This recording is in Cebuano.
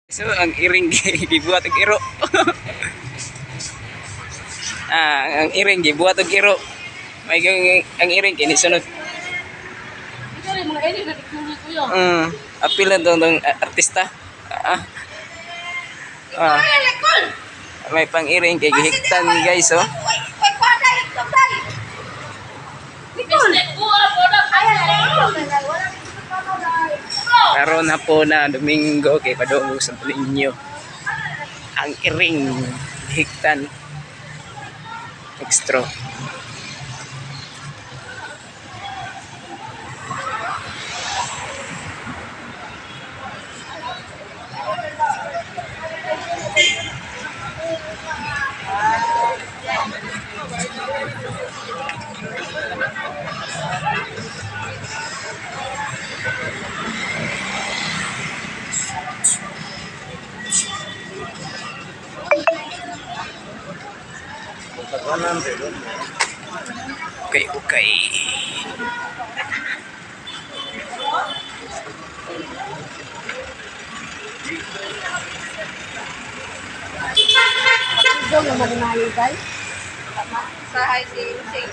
So ang iring gibuhat og iro. Ah, ang iring gibuhat og iro. May ang iring kini sunod. Ikaw rin, mga iring na tikuli ko yun. Apil na tong artista. Ah. Ah. May pang-iring kay gihiktan, guys, oh. Karon na po na Domingo kay padungog sa ninyo. Ang iring gihiktan extra. Okay. Sahay si Sing.